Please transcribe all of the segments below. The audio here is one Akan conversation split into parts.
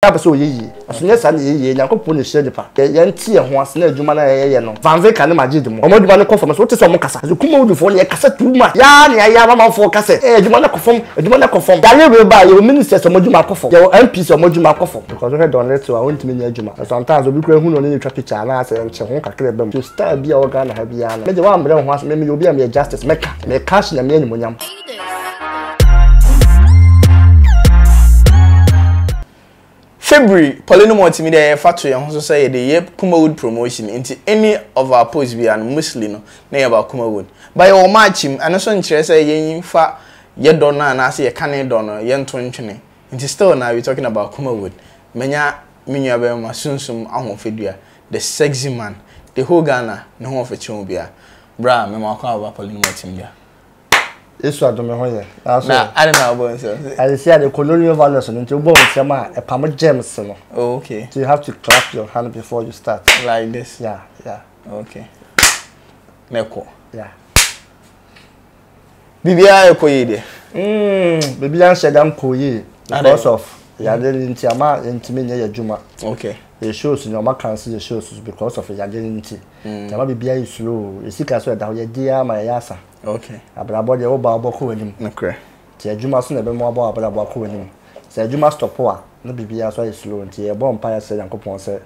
Obiara pɛ sɛ ɔyɛ yie. Nanso nyɛ saa na ɛyɛ yie. Nyankopɔn na ɛhyira nipa. Yɛnte yɛn ho ase na adwuma no a yɛyɛ no, Van Vicker ne Majid mo, wɔn adwuma no kɔ fam. So wote sɛ wɔkasa? Nanso Kumawoodfoɔ no, yɛkasa too much. Yɛn ara na yɛayɛ ama amanfoɔ ka sɛ, eh, adwuma no akɔ fam, adwuma no akɔ fam. Yareɛ wei baeɛ, yɛwɔ ministers a wɔn adwuma akɔ fam. Yɛwɔ MPs a wɔn adwuma akɔ fam. Because wohwɛ Don Little a, ɔntumi nyɛ adwuma. Na sometimes obi koraa hu no ɔne no twa picture anaasɛ nkyɛ ho kakra ɛba mu. So style bi a ɛwɔ Ghana ha biara no, me deɛ woambrɛ wo ho ase, me meyɛ obi a meyɛ justice, mɛka, meka ahyɛ Nyame animuonyam. February, Paulino Multimedia yɛfa to yɛn ho so sɛ yɛde yɛ Kumawood promotion nti any of our posts biara no mostly no na yɛ about Kumawood. But yɛwɔ March mu, ɛno nso nkyerɛ sɛ yɛnfa yɛ dɔ no anaasɛ yɛ kane dɔ no yɛnto ntwene. Nti still na we talking about Kumawood. Manya me nua bɛrima Sunsum Ahoɔfɛdua, the sexy man, the whole Ghana ne ho ɔfɛ kyɛn obiara. Bra, mema wo akwaaba Paulino Multimedia. Yesu adom me ho yɛ. Nanso Na ade na wobɔ nsɛm sɛ. Ayɛ ade coronavirus no nti wobɔ nsɛm a ɛpam germs no. Oh, okay. So you have to clap your hand before you start. Like this. Yeah. Okay. Na ɛkɔ. Yeah. Biribiara ɛkɔ yie deɛ. Biribiara nhyɛ da nkɔ yie because of yare no nti ama yɛntumi nyɛ yɛn adwuma. Okay. Yɛ shows no ɔma cancel yɛ shows because of yare no nti. Nti ama biribiara yɛ slow. Yɛ sika so ɛda hɔ yɛdi ara ma yɛyɛ asa. Okay. Abrabɔ deɛ wobɔ a wobɔ kɔ w'anim. Nokorɛ. Nti adwuma so na ɛbɛma wabɔ w'abrabɔ akɔ w'anim. Sɛ adwuma stop a, na biribiara nso ayɛ slow. Nti yɛbɔ mpaeɛ srɛ Nyankopɔn sɛ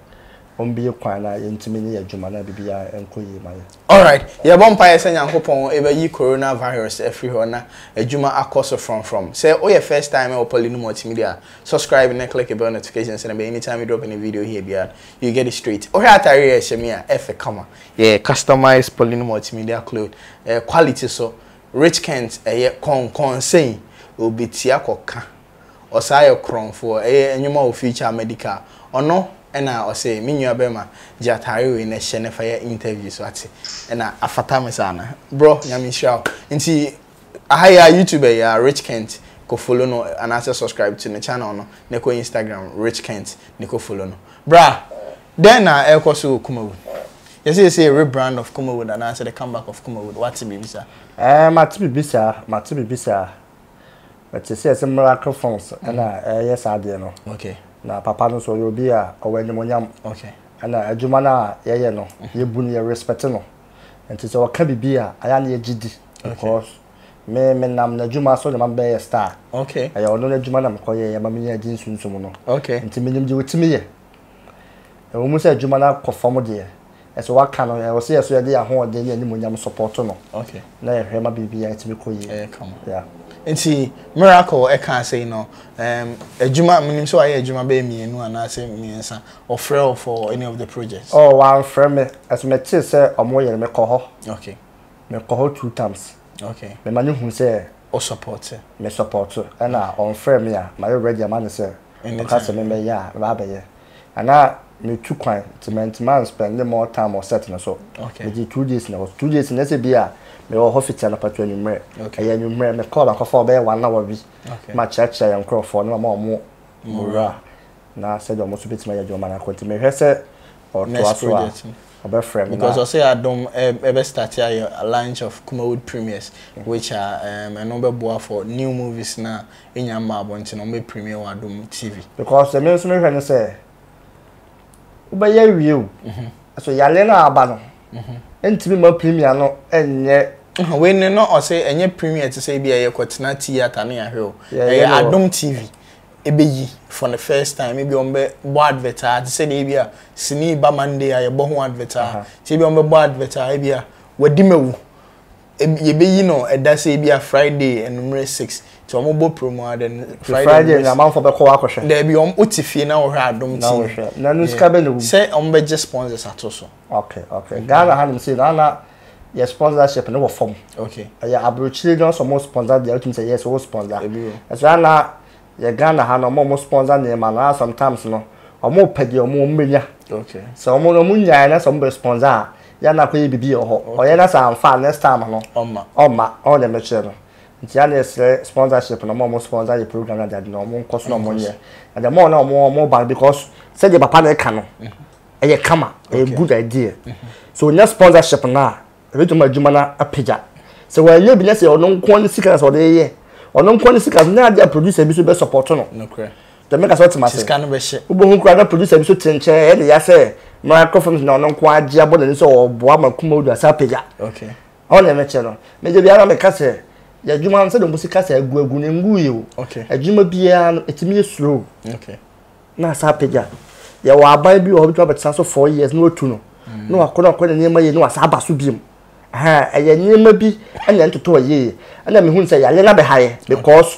ɔmbue kwan na yɛntumi nyɛ yɛn adwuma na biribiara nkɔ yie ma yɛn. Alright, yɛbɔ mpaeɛ sɛ Nyankopɔn bɛyi Corona virus afiri hɔ na adwuma akɔ so frɔmfrɔm. Sɛ woyɛ first time wɔ Poly no Multimedia a, subscribe na click bell notification sɛdeɛ ɛbɛyɛ anytime we drop any video here biara no, you get it straight. Wohwɛ ataareɛ a ɛhyɛ me a, ɛfɛ kama. Yɛ customised Poly Multimedia cloth, ɛyɛ quality so, Rich Kent ɛyɛ kɔnkɔnsɛn, obetia kɔka, ɔsaa yɛ korɔnfoɔ, ɛyɛ nnwoma wɔ future medical, ɔno ɛna ɔse me nua bɛrima gye ataare wei na hyɛ na fa yɛ interview so ate, ɛna afata me saa no, brɔ Nyame nhyira wo, nti aha yi a YouTube ɛyɛ a Rich Kent kɔ follow no anaasɛ subscribe to ne channel no na kɔ Instagram Rich Kent ne kɔ follow no. Bra, dɛn na ɛrekɔ so wɔ Kumawood? Yɛsɛ yɛsɛ rebrand of Kumawood anaasɛ the comeback of Kumawood, wate biribi saa? Ɛɛ, mate biribi saa, mate biribi saa. Mete sɛ yɛsɛ Miracle Films ɛna ɛyɛ saa adeɛ no. Okay. Na papa no nso ɔyɛ obi a ɔwɔ animuonyam. Okay. Ɛna adwuma no a yɛyɛ no, yɛbu no, yɛ respect no. Nti sɛ ɔka biribi a, ayɛ a na yɛgye di because Me me nam n'adwuma so na ma bɛyɛ star. Okay. Ɛyɛ ɔno n'adwuma na mekɔ yɛ ma menya di nsunsum no. Okay. Nti menim deɛ ɔtumi yɛ. Ɛwɔ mu sɛ adwuma no akɔ fam deɛ, ɛsɛ waka no, ɛwɔ sɛ yɛ so yɛde yɛn ahoɔden ne animuonyam support no. Okay. Na yɛhwɛ ma biribiara tumi kɔ yie. Ɛyɛ kama. Yeah. Nti Miracle ɛka sei no, um, adwuma, menim sɛ wayɛ adwuma bɛyɛ mmienu anaasɛ mmiɛnsa. Ɔfrɛ wo for any of the projects? Oh, wamfrɛ me. Ɛso metee sɛ ɔmo yɛ no, mekɔ hɔ. Okay. Mekɔ hɔ two times. Okay. Mema no hu sɛ. O support. Me support. Ɛna ɔnfrɛ me a, mayɛ ready ama no sɛ. Ɔka sɛ memmɛyɛ a, mɛba abɛyɛ. Ana metu kwan nti mantumi an spend more time wɔ set no so. Okay. Megye 2 days na wɔ 2 days na ɛsɛ bi a mewɔ hɔ fiti anɔpa to anwummerɛ. Okay. Ɛyɛ anwummerɛ mekɔɔ makɔfa ɔbɛyɛ one hour bi. Okay. Ma kyerɛkyerɛ yɛn nkurɔfoɔ na mama wɔn moral na sɛdeɛ wɔn nso bɛtumi ayɛ adwuma no akɔ nti mehwɛ sɛ ɔtoa Next so a project no. ɔbɛfrɛ me Because na ɔsɛ Adom ɛbɛ start ayɛ launch of Kumawood premieres which are ɛno bɛboa for new movies na enya mma abɔnten ɔmo bɛ premiere wɔ Adom TV. Because me nso mehwɛ ne sɛ wobɛyɛ awie o so yare no a aba no ntumi ma premiere no nyɛ. Wei ne no ɔsɛ ɛnyɛ premiere te sɛ ebi a yɛkɔtena theatre ne yɛahwɛ o. Yɛyɛ Ɛyɛ no wɔ Adom TV ɛbɛyi for the first time ebi wɔn bɛ bɔ advert a te sɛ deɛ ebi a sini ba Monday a yɛbɔ ho advert a sɛ ebi wɔn bɛ bɔ advert a ebi a wadi mawu yɛbɛyi no ɛda sɛ ebi a Friday anumere 6 nti wɔn bɔ promo a then Friday Friday na amanfoɔ bɛkɔ hɔ akɔhwɛ. Dɛbi wɔn wote fie na wɔhwɛ Adom Na TV. wɔhwɛ na no sika bɛ na wɔm. Sɛ wɔn bɛgye sponsors ato so. Okay. Ghana ha nim sɛ na na yɛ sponsorship no wɔ fam. Okay. Ɛyɛ aburokyire no sɛ ɔmo sponsor deɛ wotumi sɛ yes wo sponsor. Ebi wɔ. Ɛso ana yɛ Ghana ha no ɔmo a ɔmo sponsor nneɛma no a sometimes no ɔmo pɛ deɛ ɔmo ɔmo bɛnya. Okay. Sɛ ɔmo no ɔmo nyae na sɛ ɔmo bɛ sponsor a yɛ ana akɔyɛ biribi wɔ hɔ. Ɔyɛ na sɛ amfa a next time no Ɔmma. ɔmma ɔmo deɛ mɛkyerɛ no. Nti ana yɛsrɛ sponsorship no ɔmo a ɔmo sponsor yɛ program no adeade no ɔmo nkɔ so na ɔmo nyɛ. Na the more na ɔmo ɔmo ba no because sɛdeɛ papa no ɛka no ɛyɛ kama ɛyɛ good idea. So onya sponsorship no a ebetumi adwuma no apagya. Sɛ wɔanyɛ bi na sɛ ɔno nko ne sika na sɛ ɔde yɛ ɔno nko ne sika so nyɛ adeɛ a producer bi so bɛ support no. Nokorɛ. Deɛ meka sɛ ɔte ase. Sika no bɛhyɛ. Wobɛhu koraa na producer bi so te nkyɛn ɛyɛ ne ya sɛ Miracle Films na ɔno nko agye abɔ n'ani sɛ ɔboa ma Kumawood asa apagya. Okay. Ɔno na ɛmɛkyɛ no. Megye biara na meka sɛ yɛ adwuma no sɛdeɛ wɔn si ka sɛ agu agu no ngu yɛ o. Okay. Adwuma biara no ɛtumi yɛ slow. Okay. Na asa apagya. Yɛwɔ aban bi wɔ hɔ bi abɛtena so 4 years na watu no. Na wakɔ na wakɔ ne nneɛma yie na wasa aba so biom. Ɛyɛ nneɛma bi ɛna ɛntotɔ yie. Ɛna mehu sɛ yare no abɛha yɛ because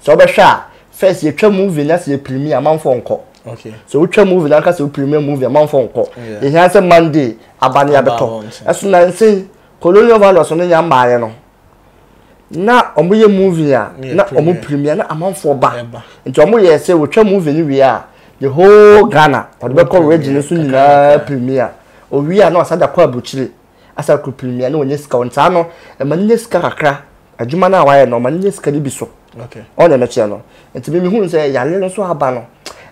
sɛ wobɛhwɛ a, first yɛtwa movie na sɛ yɛ premiere amanfoɔ nkɔ. Okay. So wotwa movie na nka sɛ wo premiere movie amanfoɔ nkɔ. Yɛhia sɛ Monday aba ne yɛabɛtɔ. Ɛso nansa colonial values no nya mmaeɛ no, na ɔmo yɛ movie a na ɔmo premiere na amanfoɔ ba. Nti ɔmo yɛ sɛ wotwa movie no wie a, the whole Ghana ɔde bɛkɔ region so nyinaa premiere. Owie a na ɔsan de akɔ aburokyire asa akɔ premiere na ɔnyɛ sika. Ntaa no ɛma no nya sika kakra. Adwuma no a wayɛ no ɔma no nya sika no bi so. Okay. Ɔna ɛmɛkyerɛ no. Nti mi mehu sɛ yare no nso aba no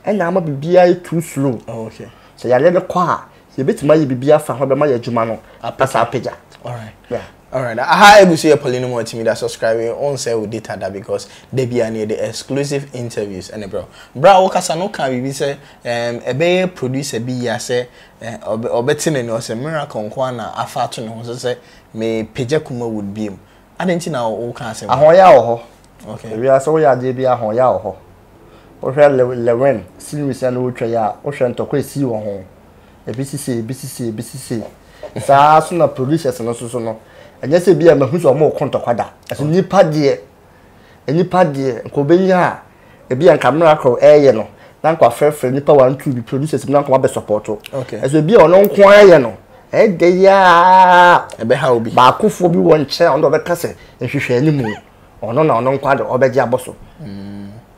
ɛna ama biribiara yɛ too slow. Oh, okay. Sɛ yare no kɔ a, yɛbɛtumi ayɛ biribi afa ho bɛma yɛ adwuma no asa apagya. Alright. Yeah. Alright. Aha egu so yɛ Pauline Multimedia, subscribe on sɛ wo data da because da bia ne yɛde exclusive interviews ɛne bro. Bra wo kasa no ka biribi sɛ ɛbɛyɛ producer bi ya sɛ ɔbɛte n'ani ɔsɛ Miracle nko ara na afa ato ne ho so sɛ me pagya Kumawood biem. Adɛn nti na wo ka asɛm? Ahoɔyɛ wɔ hɔ. Okay. Ewiase woyɛ adeɛ bi ahoɔyɛ wɔ hɔ. Wohwɛ Lewin series na wotwa yi a, wohwɛ ntɔkwa esi wɔ ho. Ebi sisi, ebi sisi, ebi sisi. Saa so na producers no nso so no, ɛnyɛ sɛ bi a mahu sɛ ɔmo ko ntɔkwa da. Ɛso nipa deɛ nka obenya a, ebi a nka Miracle ɛɛyɛ no, na nka afrɛfrɛ nipa one two bi producers bi na nka wabɛ support. Okay. Ɛso ebi a ɔno nko ara yɛ no, ɛyɛ yaa. Ɛbɛha obi. Baakofoɔ bi wɔ nkyɛn a ɔno ɔbɛka sɛ nhwehwɛ anim, ɔno na ɔno nko ara de ɔbɛgye abɔ so.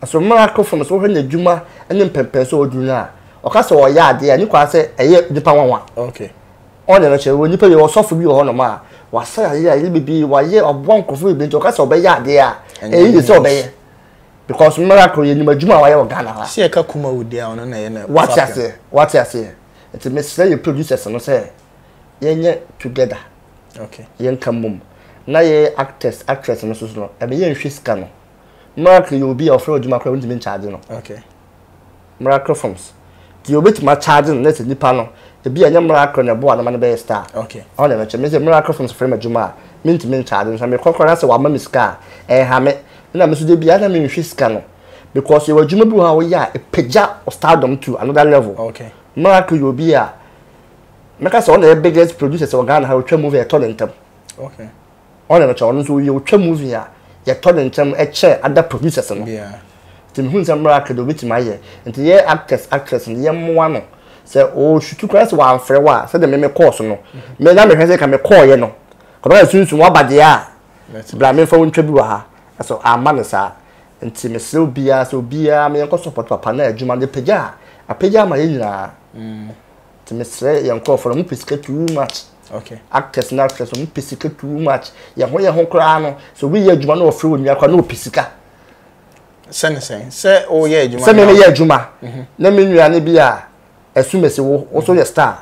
So Miracle Films, wohwɛ n'adwuma ne mpɛmpɛn sɛ ɔduru no a, ɔka sɛ ɔyɛ adeɛ a ne kwan sɛ ɛyɛ nipa nwanwa. Okay. Ɔne no kyerɛ wɔ nipa bi, ɔsɔfo bi wɔ hɔnom a wasa adeɛ a ɛyɛ bebree, wayɛ ɔboa nkurɔfoɔ bebree, nti ɔka sɛ ɔbɛyɛ adeɛ a ɛyɛ yie sɛ ɔbɛyɛ because Miracle yɛ nim adwuma a wayɛ wɔ Ghana ha. Sɛ yɛka Kumawood deɛ a, ɔno na ɛyɛ na wate aseɛ, wate aseɛ. Nti mesrɛ yɛ producers no sɛ yɛnyɛ together. Okay. Yɛnka mmom na yɛ actors, actress no so no ɛbɛyɛ nhwɛ sika no. Miracle yɛ obi a ɔfrɛ adwuma koraa wontumi nkyagye no. Okay. Miracle Films deɛ obetumi akyagye no na sɛ nipa no ebi a ɛnyɛ Miracle na ɛboa no ma no bɛyɛ star. Okay. Ɔno na ɛbɛkyɛ me sɛ Miracle Films frɛ me adwuma a mentumi nkyagye no, sɛ mekɔ koraa na sɛ wama me sika a ɛnha me. Ɛna me nso de bia na menhwɛ sika no because yɛwɔ adwuma bi wɔ hɔ a woyɛ a ɛpagya stardom to another level. Okay. Miracle yɛ obi a mɛka sɛ ɔno na ɛyɛ biggest producer sɛ wɔ Ghana ha, otwa movie a ɛtɔ ne ntɛm. Okay. Ɔno na ɛbɛkyɛ, ɔno nso oyɛ otwa movie a yɛtɔ ne ntɛm ɛkyɛn other producers no. Nti mehu sɛ Miracle de obetumi ayɛ. Nti yɛ actors, actress no yɛmmoa no. Sɛ ɔɔshutu koraa sɛ wamfrɛ wo a, sɛdeɛ me me kɔɔ so no, me na mehwɛ sɛ ka me kɔɔyɛ no, kɔbɛka sɛ sunsum waba deɛ a, bra memfa wo ntwa bi wɔ ha. Ɛso amma no saa. Nti mesrɛ obiara sɛ obiara ma yɛnkɔ support papa na adwuma no apagya a, apagya ama yɛn nyinaa. Nti mesrɛ yɛn nkurɔfoɔ no, wɔpɛ sika too much. Okay. Actors na actress wɔn pɛ sika too much. Yɛn ho koraa no, sɛ obi yɛ adwuma na ɔfrɛ onua koraa na ɔpɛ sika. Sɛ ne sɛn? Sɛ ɔyɛ adwuma. Sɛ me meyɛ adwuma na me nua ne bi a ɛsumasi wo so yɛ star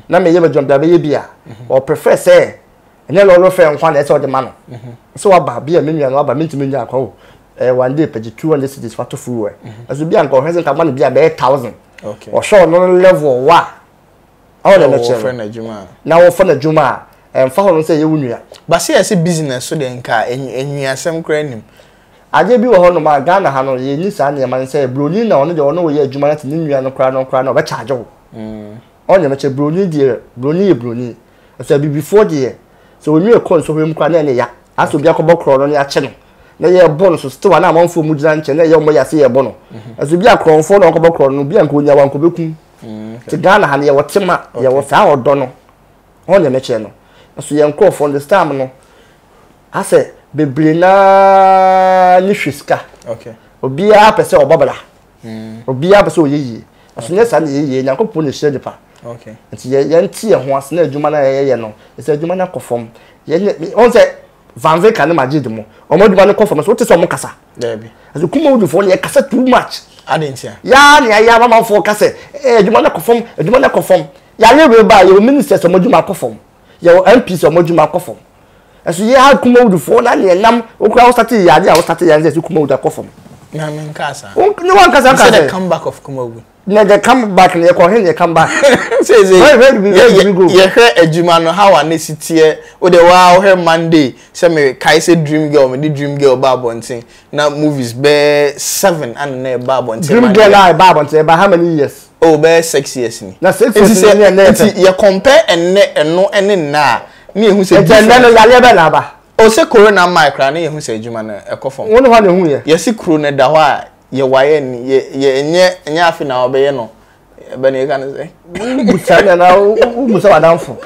na meyɛ m'adwuma bi a bɛyɛ bi a, ɔprefer sɛ ɛnyɛ lɔɔre fɛ nkwa na ɛsɛ ɔde ma no. Sɛ waba bi a me nua no waba, mentumi nya akwa o. Ɛyɛ one day pɛgye 200 cedis fa to fuel. Ɛso bi a nka ɔhwɛ sɛ nka ma no bi a bɛyɛ 1,000. Okay. Ɔhwɛ ɔno no level wa. Ɔwɔ na ɛbɛkyerɛ no. Na wɔfa n'adwuma a ɛmfa hɔ no sɛ ɛyɛ wo nua. Ba sɛ yɛsɛ business so deɛ nka enwiasɛm koraa nim. Adeɛ bi wɔ hɔ nom a Ghana ha no yɛnni saa nneɛma no sɛ broni na ɔno deɛ ɔno wɔyɛ adwuma no te ne nua no koraa no ɔbɛkyagye wo. Ɔno na ɛbɛkyɛ broni deɛ, broni yɛ broni. Sɛ abibifoɔ deɛ sɛ onua kɔ nsɔhwɛ mu koraa na ɛne ya. Asɛ obi akɔbɔ korɔ no ne akye no na yɛbɔ no so still a na amanfoɔ mu gyina nkyɛn na ɛyɛ ɔmo yɛ ase yɛbɔ no. Ɛso bi a korɔmfoɔ na ɔkɔbɔ korɔ no bi a nka onya wa nka obɛkum. Te Ghana ha no yɛwɔ tema, yɛwɔ saa ɔdɔ no. Ɔno na ɛbɛkyerɛ no. Ɛso yɛn nkurɔfoɔ no this time no asɛ bebree naa ne hwɛ sika. Okay. Obiara pɛ sɛ ɔbɔ bra. Obiara pɛ sɛ ɔyɛ yie. Ɛso nyɛ saa na ɛyɛ yie. Nyankopɔn na ɛhyira nipa. Okay. Nti yɛnte yɛn ho ase na adwuma no a yɛyɛ no, ɛsɛ adwuma no akɔ fam. Yɛnyɛ wɔn sɛ Van Vicker ne Majid mo, wɔn adwuma no kɔ fam so wote sɛ wɔn kasa. Daabi. Ɛso Kumawoodfoɔ no yɛkasa too much. Adɛn ntia? Yaa ne ayɛ amamanfoɔ ka sɛ adwuma no akɔ fam, adwuma no akɔ fam. Yare wei ba, yɛwɔ ministers wɔn adwuma akɔ fam. Yɛwɔ MPs wɔn adwuma akɔ fam. Ɛso yɛ ha Kumawoodfoɔ na neɛ nam wokura wo starte yɛ adeɛ a wo starte yɛ sɛ Kumawood akɔ fam. Na me nka saa. Ne wankasa nka sɛ. The comeback of Kumawood. Na the comeback no yɛkɔ he na yɛ comeback. Sɛ sɛ where where do we where do we go? Yɛhwɛ adwuma no how a ne si teɛ wo deɛ waa wohwɛ Monday sɛ me kae sɛ dream girl me de dream girl ba abɔnten na movies bɛɛ seven ana na ɛba abɔnten. Dream girl a ɛba abɔnten ɛba how many years? Oh bɛyɛ 6 years ni. Na 6 years ni ɛnɛ yɛ Nti yɛ compare ɛnɛ ɛno ɛne nnɛ a ne yɛhu sɛ. Nti ɛnɛ no yareɛ bɛn na aba? O sɛ corona mmae koraa ne yɛhu sɛ adwuma no ɛkɔ fam. Wo ne hɔ na ehu yɛ. Yɛsi kuro no da hɔ a yɛ wayɛ ni yɛ yɛ ɛnyɛ ɛnyɛ afe na ɔbɛyɛ no ɛbɛ ne yɛka no sɛ. Wobusa me anaa wobusa w'adamfo?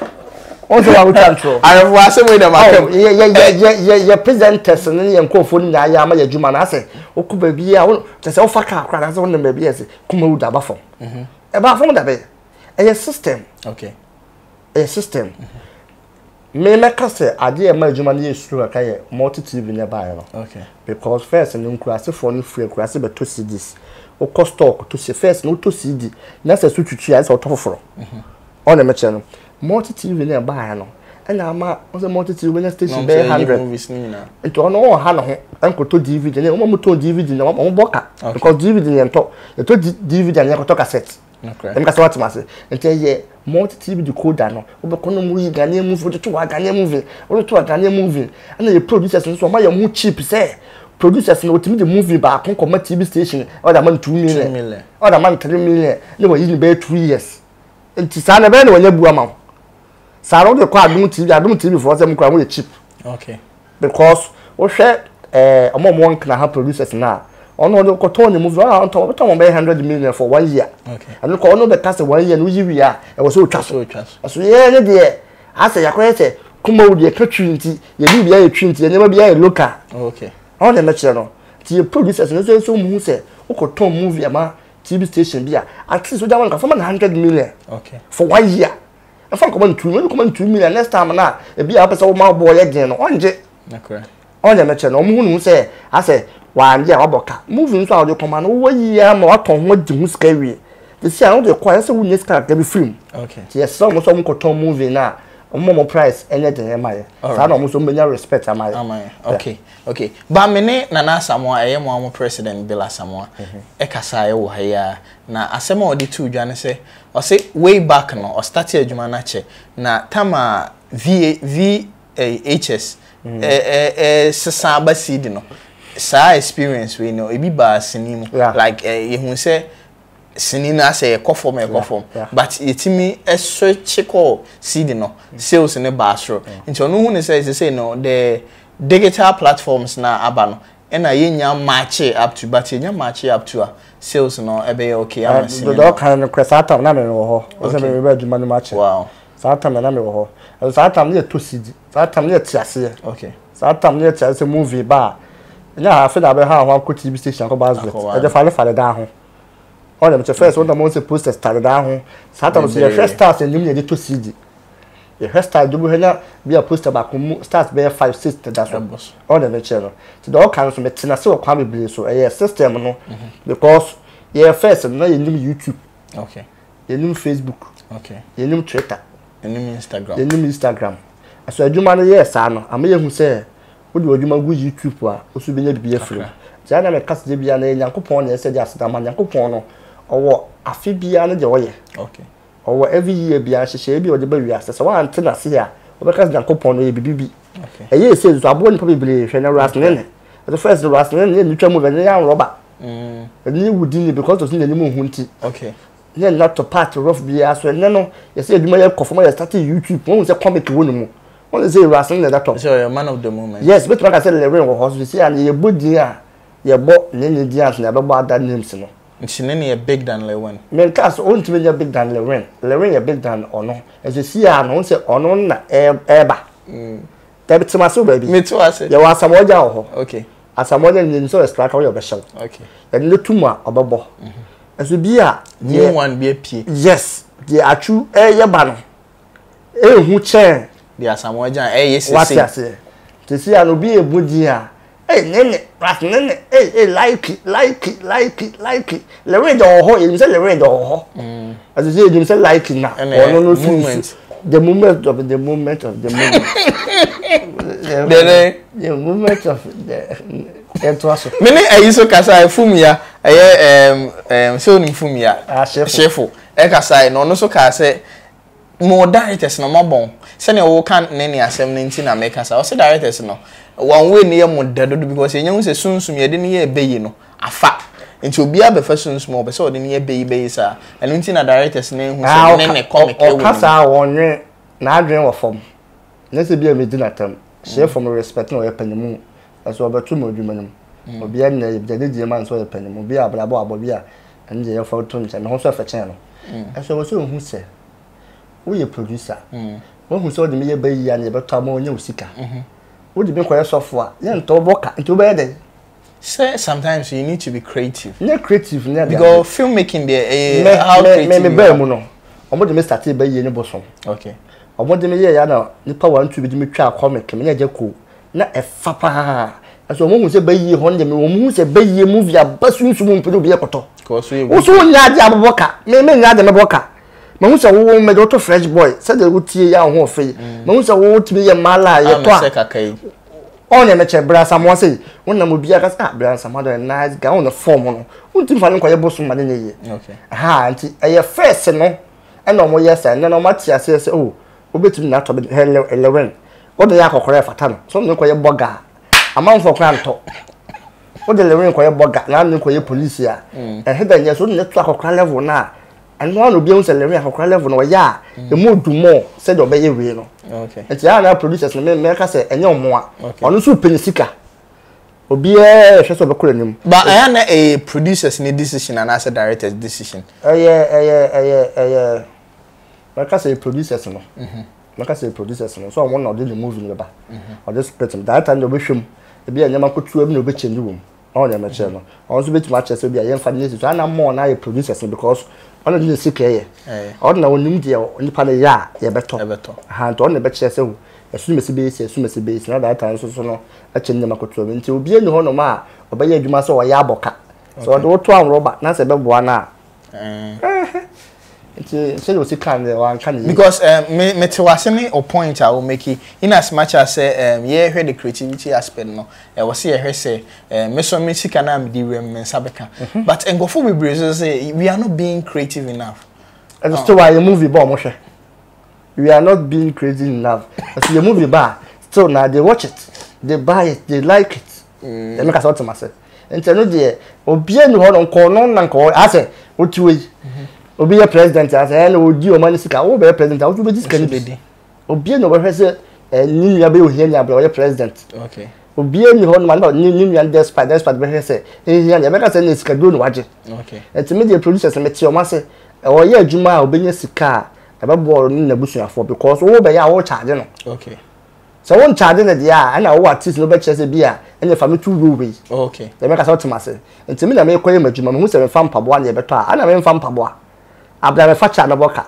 Wɔn sɛ wɔawotwa ntorɔ. Ahwɛfo asɛm yi dɛm akam. Yɛ yɛ yɛ yɛ yɛ yɛ presenters ne yɛn nkurɔfoɔ no nyinaa yɛ ama yɛ adwuma no asɛ wokɔ baabi a wo kyɛ sɛ wofa kaa koraa anaasɛ wonam baabi a ɛsɛ Kumawu da aba fam. Ɛba fam da bɛyɛ. Ɛyɛ system. Okay. Ɛyɛ system. Me mɛka sɛ adeɛ a ɛma adwuma no yɛ suro kakra yɛ multi TV no ɛbaeɛ no. Okay. Because first no nkurasefoɔ no firi akuraase bɛtɔ CDs. Wokɔ store kɔtɔ CD. First no wotɔ CD na sɛ so twitwi a ɛsɛ wotɔ foforɔ. Ɔne mekyerɛ no. Multi TV no ɛbaeɛ no ɛna ama wɔn sɛ multi TV wobɛnya station bɛyɛ 100. Nti ɔno ɔnha ne ho nkɔtɔ DVD ne wɔn a wɔtɔn DVD no wɔn bɔ ka. Because DVD no yɛntɔ. Yɛtɔ DVD a yɛkɔtɔ cassette. Ɛmu kasa wate ase. Nti ɛyɛ multi TV decoder no. Wobɛkɔ no mu yi Ghanaian movie, wode to hɔ a Ghanaian movie, wode to a Ghanaian movie. Ɛna yɛ producers nso wɔn ayɛ wɔn ho cheap sɛ producers no wɔtumi de movie baako kɔma TV station ɔde ama no 2 million, ɔde ama no 3 million na wɔyi no bɛyɛ 2 years. Nti saa na ɛbɛyɛ na wɔnyɛ bu ama wo. Saa na wode kɔ Adom TV, Adom TV foɔ sɛ mo kura mo yɛ cheap. Because wohwɛ ɔmo a ɔmo wɔ Nkran ha producers no a, ɔno ɔde kɔtɔn ne movie, ɔno ɔtɔn ɔbɛtɔn wɔn bɛyɛ 100 million for one year. Ɛno kɔ ɔno bɛka sɛ one year no woyi wie a ɛwɔ sɛ otwa so. Ɛso yɛn ne deɛ asɛ yɛakɔyɛ sɛ Kumawu deɛ ka twi nti yɛ biribi ayɛ twi nti yɛ nneɛma bi ayɛ local. Ɔno na ɛmɛkyerɛ no. Nti yɛ producers no nso nso ɔmo hu sɛ wokɔtɔn movie ama TV station bi a at least wogya ma no ka fa ma no 100 million for one year. Ɛfa nkɔmɔ no 2 million, nkɔmɔ no 2 million next time na ebi a wopɛ sɛ woma ɔbɔ yɛ den no ɔngye. Ɔnyɛ mɛkyɛ no ɔmo hu ne ho sɛ asɛ wangye a wabɔ ka. Movie nso a wɔde kɔma no wowɔ yie ama watɔn ho adi ho sika awie. Sisi a wode kɔ a ɛsɛ sɛ wonya sika kakra bi firi mu. Nti yɛsrɛ wɔn sɛ wɔn kɔtɔn movie no a wɔn wɔn price ɛnyɛ den ɛma yɛ. Saa na wɔn nso wɔn bɛnya respect ama yɛ. Ama yɛ. Okay. Okay. Ba me ne Nana Asamoah ɛyɛ mo a mo president Bill Asamoah ɛkasa ɛwɔ ha yi ara na asɛm a ɔde too dwa ne sɛ ɔse way back no ɔstate adwuma no akyɛ na tam a VA VHS ɛsesa aba CD no saa experience wei no ebi baa sini mu like yɛhu sɛ sini no asɛ yɛkɔ fam yɛkɔ fam but yɛtumi switch kɔɔ CD no sales no baa soro nti ɔno hu ne sɛ sesei no the digital platforms na aba no ɛna yɛnya match up to but yɛnya match up to a sales no ɛbɛyɛ okay ama sini no. Deɛ ɔka no korɛ saa tam na mewɔ hɔ ɔsɛ mewɔ adwuma no mu akyɛ. Wow. Saa tam na na mewɔ hɔ. Ɛso saa tam no yɛ tɔ CD. Saa tam no yɛ te aseɛ. Okay. Saa tam no yɛ te aseɛ sɛ movie ba a ɛnyɛ afe na abɛha ho akɔ TV station akɔ advert. Ɛde fale fale daa ho. Ɔna mekyɛ first wɔn na mo sɛ posters tare daa ho. Saa tam so yɛhwɛ stars anim na yɛde tɔ CD. Yɛhwɛ stars de bɛhwɛ na bi a poster baako mu stars bɛyɛ five six na da so. Ɔna mekyɛ no. Ti deɛ ɔka no so mete n'ase wɔ kwan bebree so. Ɛyɛ system no because yɛ first no na yɛnim YouTube. Okay. Yɛnim Facebook. Okay. Yɛnim Twitter. Yɛnim Instagram. Yɛnim Instagram. Ɛso adwuma no yɛɛ saa no ama yɛhu sɛ wode w'adwuma gu YouTube a woso bɛnya biribi afiri mu. Nti ana meka sɛ bia na yɛ Nyankopɔn na ɛsɛ de aseda ma Nyankopɔn no ɔwɔ afe biara ne deɛ ɔyɛ. Okay. Ɔwɔ every year biara nhyehyɛeɛ bi a ɔde ba wiase sɛ woante n'ase a wobɛka sɛ Nyankopɔn no ɔyɛ biribi bi. Okay. Ɛyɛ ɛsɛ nso aboa nipa bebree hwɛ na Ras Nene. Ɛso first no Ras Nene ne twa mu bɛ ne yɛ anrɔba. Ɛne yɛ wudi ne because of n'anim hu nti. Okay. Ne nna to part rough biara so ɛnɛ no yɛsɛ adwuma yɛ kɔ fam yɛ start YouTube wɔn sɛ comic wɔ ne mu wɔn sɛ Ras Nene da top. So you're a man of the moment. Yes, bɛtumi aka sɛ Lewin wɔ hɔ so sisi a yɛbɔ din a yɛbɔ ne ne din ansa na yɛbɛbɔ other names no. Nti ne ne yɛ big than Lewin. Menka sɛ ɔntumi nyɛ big than Lewin. Lewin yɛ big than ɔno. Ɛsɛ si a no sɛ ɔno na ɛɛba. Dabi te ma se wɔ baabi. Me to ase. Yɛwɔ Asamoah Gyan wɔ hɔ. Okay. Asamoah Gyan yɛnim sɛ ɔyɛ striker woyɛ ɔbɛhyɛw. Okay. Yɛde ne to mu a ɔbɛbɔ. Ɛso bi a new one bi apue. Yes, deɛ atwu ɛyɛ ba no ehu kyɛn. Deɛ Asamoah Gyan ɛyɛ sese. Wate aseɛ. Sese a no obi ebu din a Hey, nene, ras nene, hey, hey, like, like, like, like. Lewin de wɔ hɔ, yɛnim sɛ Lewin de wɔ hɔ. Ɛsɛ sɛ yɛnim sɛ like na ɔno no fi nsu. The moment of the moment of the moment. Dene. The moment of the. Yɛntoa so. Me ne ayi so kasae, Fumia, ɛyɛ ɛɛm ɛɛm sɛ wonim Fumia? Ah, Hyefo. Hyefo ɛkasae na ɔno nso kaa sɛ mo directors no moabɔn. Sɛnea woka ne ne asɛm no nti na meka saa. Ɔse directors no one way no yɛ mo dɛ dodo because yɛnya hu sɛ sunsum yɛde no yɛ ɛbɛyi no afa. Nti obiara bɛfa sunsum a ɔpɛ sɛ ɔde no yɛ bɛyi bɛyi saa. Ɛno nti na directors no ahu Ah, sɛ ne ɔka ne comic ɛwɔ ɔka ne mu. saa a ɔnwe n'adwene wɔ fam. Nyɛ sɛ bi a medi no atɛm. Hyefo me respect no ɔyɛ panyinmu. Ɛso ɔbɛto mu adwuma no mu. Obiara nyɛ yɛ gya gyegyeɛ ma no sɛ ɔyɛ panyinmu. Bi a abrabɔ abɔ bi a ɛno deɛ yɛmfa to nkyɛn. Me ho nso ɛfɛ kyɛn no. Ɛso ɛwɔ sɛ ohu sɛ woyɛ producer. Woahu sɛ wode me yɛ ba yie a na yɛbɛtɔ ama woanya wo sika. Wode me kɔyɛ sɔfo a yɛntɔ wo bɔ ka nti wobɛyɛ dɛn? Sɛ sometimes you need to be creative. Nyɛ creative ne ade ade. Because filmmaking deɛ ɛyɛ how creative you are. Me me baa mu no, wɔn de me startee ba yie ne bosom. Okay. Wɔn de me yɛɛ ya na nipa one two bi de me twaa comic me ne agya koo na ɛfa paa. Ɛso wɔn hu sɛ ba yie hɔ no deɛ me wɔn hu sɛ ba yie movie aba sunsum mu mpɛ dɛ obi ɛkɔtɔ. Woso nyɛ adeɛ abobɔ ka me me nyɛ adeɛ mɛbɔ ka. Mahu sɛ wo mɛde woto fresh boy sɛdeɛ wotie yɛ ahoɔfɛ yi. Mahu sɛ wo tumi yɛ mmaa a yɛtɔ a. Ɔn deɛ mekyɛ Bra Asamoah sei wonam obiara ka sɛ ah Bra Asamoah deɛ nice guy ɔn ne form no wontumi fa no nkɔyɛ bosom ma ne nyɛ yie ha nti ɛyɛ first no ɛna ɔmo yɛ saa ɛnɛ no ɔmo ate aseɛ sɛ oh wobɛtumi na atɔ bi hɛ Lewin wode yɛ akɔkɔrɔ ɛfata no so ne kɔyɛ bɔga amanfoɔ koraa ntɔ wode Lewin kɔyɛ bɔga na ne kɔyɛ polisi a ɛhe da nyɛ so wode ne to akɔkora level no a Ɛno ara na obi ahu sɛ Lewin akɔkora level no ɔyɛ a emu du more sɛdeɛ ɔbɛyɛ wei no. Nti ɛyɛ a na producers no mɛka sɛ ɛnyɛ ɔmo a. Ɔno nso pɛ ne sika. Obiara hwɛ sɛ ɔbɛkɔ n'anim. But ɛyɛ a na ɛyɛ producers ne decision anaasɛ directors decision? Ɛyɛ ɛyɛ ɛyɛ ɛyɛ mɛka sɛ producers no. Mɛka sɛ producers no sɛ ɔmo na ɔde ne movie no bɛba. Ɔde script no. Director no deɛ ɔbɛhwɛ mu. Ebi a nneɛma nketewa bi na ɔbɛ change wɔ mu. Ɔn deɛ mɛkyerɛ no. Ɔno nso bɛtumi akyerɛ sɛ bi a yɛmfa no nyɛ so ana more na ayɛ producers no because ɔno de ne sika yɛ. Ɔno na ɔnim deɛ nipa no yɛ a yɛbɛtɔ. Ha nti ɔno na ɛbɛkyerɛ sɛ o ɛso mɛsi bɛyɛ si ɛso mɛsi bɛyɛ si na that time nso so no ɛkyɛ nneɛma kotoa bi nti obiara ni hɔnom a ɔbɛyɛ adwuma sɛ ɔyɛ abɔka. Sɛ ɔde woto anworɔba na sɛ ɛbɛboa no a Nti sɛdeɛ ɔsi kaa no deɛ wanka no yie. Because um, me me te wase ne o point a wo make in as much as sɛ um, yɛhwɛ the creativity aspect no ɛwɔ sɛ yɛhwɛ sɛ um, me so me sika no a mede wura mu me nsa bɛka mhm. but nkurɔfoɔ bebree so sɛ we are not being creative enough. Ɛno still wayɛ movie bɔ ɔmo hwɛ. We are not being crazy enough. Ɛsɛ yɛ movie ba a still na they watch it, they buy it, they like it. Ɛmi kasa ɔte ma se. Nti ɛno deɛ obiara ni hɔ no nkɔ no na nkɔ asɛ wotu yi. Obi yɛ president asɛ ɛna odi ɔman ne sika wo bɛyɛ president a wotu bɛdi sika no bi. Obiara na ɔbɛhwɛ sɛ ne nua bɛyɛ ohia ni abira ɔyɛ president. Obiara ni hɔ no ma ne nua despite despite bɛhwɛ sɛ ehia ni ɛbɛka sɛ ne sika duro na wagye. Nti me deɛ producers me te ɔmo ase ɔyɛ adwuma a obɛnya sika a ɛbɛboa ɔno ne n'abusuafoɔ because wo bɛyɛ a wo charge no. Okay. Sɛ wo ncharge no deɛ a ɛna wo artist no bɛkyerɛ sɛ bi a ɛna fa me to role wei. Okay. Deɛ mɛka sɛ wote m'ase. Nti me na mekɔyɛ m'adwuma mehu sɛ memfa mpaboa na yɛbɛtɔ a ɛna memfa mpaboa. Abena mefa kyɛ a mɛbɔ ka.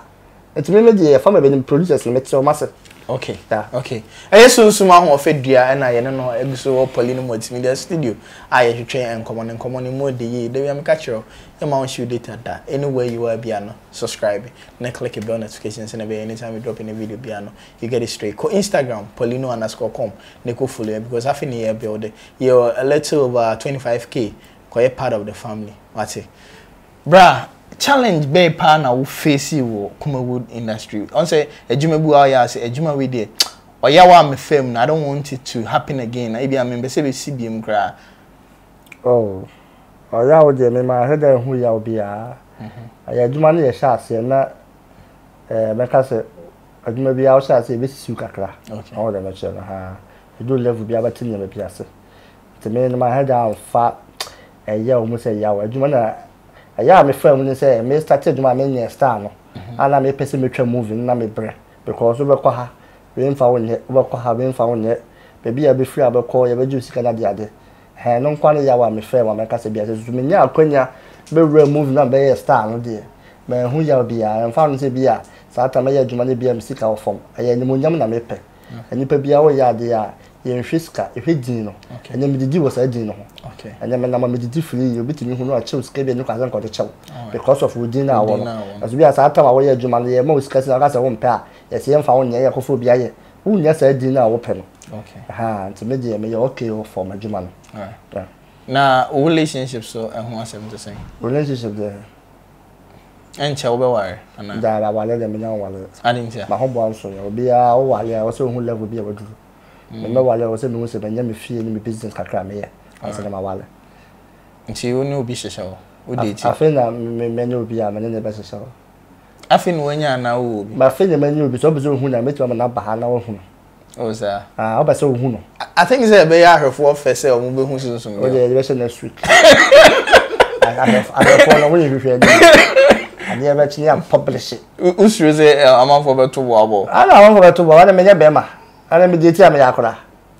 Nti me me deɛ yɛfa ma bɛnim producers no mete wɔn ase. Okay. Yeah. Okay. Ɛyɛ sunsum ahoɔfɛ dua ɛna yɛne no egu so wɔ Paulino Multimedia Studio a yɛtwetwe nkɔmɔ no nkɔmɔ no mu ɔde yie. Da bi a meka kyerɛ wo yɛmma wo nhyew data da anywhere you are bia no subscribe na click bell notification sɛnea ɛbɛyɛ anytime we drop any video bia no you get it straight. Kɔ Instagram Paulino underscore com na kɔ follow yɛn because afei na yɛ build yɛ a little over 25k kɔyɛ part of the family wate. Bra challenge bɛn paa na wo face wɔ Kumawood industry? Ɔn sɛ adwuma bi wɔ a ɔyɛ a sɛ adwuma wei deɛ ɔyaw a mefaa mu no I don't want it to happen again na ebi a mempɛ sɛ ɛbɛsi biom koraa. Oh, ɔyaw deɛ me manhwɛ da nhu yaw biara. Ɛyɛ adwuma no yɛhyɛ aseɛ na eh, mɛka sɛ adwuma biara wohyɛ aseɛ ɛbɛsisiw kakra. Ɔho deɛ mɛkyerɛ no ha. Ɛduru level biara bɛte nneɛma bi ase. Nti me no manhwɛ da amfa ɛyaw mu sɛ yaw. Adwuma na ɛyɛ a mefaa mu ne sɛ me start adwuma a menyɛ star no a na mepɛ sɛ metwa movie no na mebrɛ because wobɛkɔ ha wei mfa wo nyɛ wobɛkɔ ha wei mfa wo nyɛ baabi a wobɛfiri a wobɛkɔ yɛbɛgye wo sika no adeade. Ɛhɛn, ɛno nko ara ne yaw a mefaa mu a mɛka sɛ bi a sɛ susu menyaa akwanya bɛwuraa movie no a mebɛyɛɛ star no deɛ, manhu yaw biara. Ɛmfa ho sɛ bi a saa time mɛyɛ adwuma no bi a me sika wɔ fam. Ɛyɛ animuonyam na mepɛ. Nnipa biara woyɛ adeɛ a, yɛnhwɛ sika, yɛhwɛ din no. Ɛnnɛ medidi wɔ saa din no ho. Ɛnnɛ menam a medidi free, obi tumi hu no akyɛ wo sika bi a ɛnni kwan sɛ nka ɔde kyɛ wo because of wo din no a wowɔ no. Nanso bi a saa time a woyɛ adwuma no yɛma wo sika sika woka sɛ wompɛ a, yɛse yɛmfa wo nyɛ, yɛkɔfa obi ayɛ. Wonnya saa din no a wopɛ no. Okay. Ahaa, nti me deɛ meyɛ okay for m'adwuma no. Alright. Yeah. Na wo relationship so ɛho asɛm te sɛn? Relationship deɛ. Ɛnkyɛ wobɛware anaa? Daabi aware deɛ menya nware. Ade ntia? M'ahoboa nso yɛ. Obiara woware a ɛwɔ sɛ wohu level bi a waduru. Me mɛware a ɛwɔ sɛ mehu sɛ manya me fie ne me business kakra a meyɛ ansa na maware. Nti wo ne obi hyehyɛ hɔ? Wo date? Afei na manya obi a me ne no bɛhyehyɛ hɔ. Afei na wanya anaa wowɔ obi? Afei na manya obi, sɛ wopɛ sɛ wohu no a mɛtumi ama no aba ha na woahu no. Oh saa. Ah, wopɛ sɛ wohu no. I think sɛ ɛbɛyɛ ahwɛfoɔ fɛ sɛ wɔn bɛhu sunsun bi. O deɛ yɛbɛhyɛ next week. Ahwɛfoɔ no wɔyɛ hwehwɛ anim. Adeɛ bɛkye ne yɛ publish. Wosuro sɛ amanfoɔ bɛto bo abɔ. Ana amanfoɔ bɛto bo abɔ, menyɛ bɛrima. Ana me deɛ ti a meyɛ akora.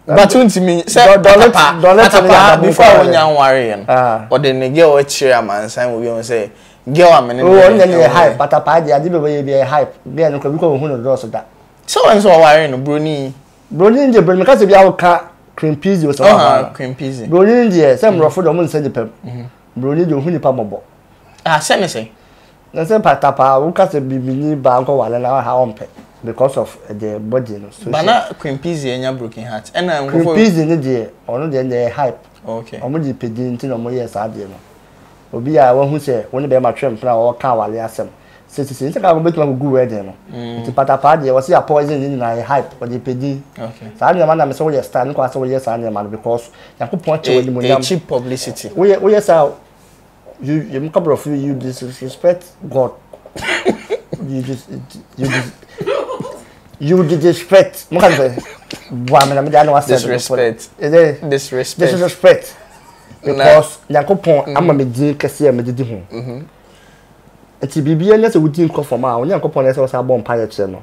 But wontumi sɛ patapa patapa before a wonya nware yɛ no ɔde ne girl akyerɛ amansan wɔ bi ho sɛ girl a mene no. Ɔno deɛ yɛ hype patapa deɛ ade bɛ wɔyɛ bi yɛ hype girl no kora bi kɔ ohun no dɔɔso da. Sɛ wɔn sɛ ɔware no broni. Broni deɛ broni meka sɛ bi a woka cream peasy o sɛ wɔn no. Cream peasy. Broni deɛ sɛ mmorɔfo deɛ wɔn nsɛ nipa mu. Broni deɛ ohun nipa mɔbɔ. Ah sɛ ne sɛ. Na sɛ patapaa woka sɛ bibini baa nkɔ ware na ha ɔmpɛ because of the body no. Social. Ba na Queen Peasy anya broken heart ɛna nkɔfo. Queen Peasy ne deɛ ɔno deɛ deɛ hype. Okay. Ɔmo de pɛ din nti na ɔmo yɛ saa deɛ no. Obi a wahu sɛ wo ne bɛrima twe mpena a ɔka aware asɛm. Sɛ sisi nti ka wobɛtumi akɔgu wedding no. Nti patapaa deɛ wɔsi yɛ poison ne nyinaa yɛ hype ɔde pɛ din. Okay. Saa nneɛma na mesɛ woyɛ star ne kɔ asɛ woyɛ saa nneɛma no because Nyankopɔn akyɛ wɔ animuonyam. Cheap publicity. Woyɛ woyɛ saa you you couple of you you disrespect God you dis you dis you disrespect mo ka sɛ bua mi na mi de ano asɛ disrespect disrespect disrespect because nyankopɔn ama mi din kɛse a mi didi ho nti biribi ɛnyɛ sɛ wodi nkɔ fam a onyankopɔn na ɛsɛ ɔsɛ abɔ mpa yɛ kyerɛ no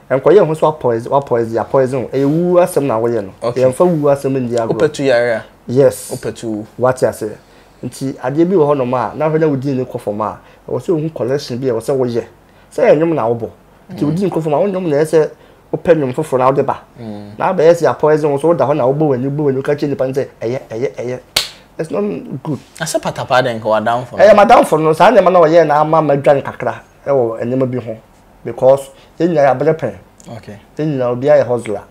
nkɔyɛ ho so apɔizi wapɔizi apɔizi ho ɛyɛ wu asɛm na woyɛ no yɛmfa wu asɛm ndi agorɔ wopɛtu yare a yes wopɛtu wu wate ase Nti adeɛ bi wɔ hɔnom a na hwɛ na wo din no kɔ fam a, ɛwɔ sɛ wohu collection bi a ɛwɔ sɛ woyɛ. Sɛ ɛyɛ nnwom na wobɔ, nti wo din kɔ fam a, wo nnwom na ɛyɛ sɛ wopɛ nnwom foforɔ na wode ba. Na abɛyɛ sɛ yɛapoison wo so woda hɔ na wobɔ w'ani wobɔ w'ani woka kyerɛ nnipa no sɛ ɛyɛ ɛyɛ ɛyɛ. It's not good. Na sɛ patapaa deɛ nka w'adamfo no. Ɛyɛ m'adamfo no, saa nneɛma no a ɔyɛɛ no ama madwane kakra wɔ nneɛma bi ho because yɛn nyinaa yɛabrɛ pɛn. Okay. Yɛn nyinaa obiara yɛ hustler.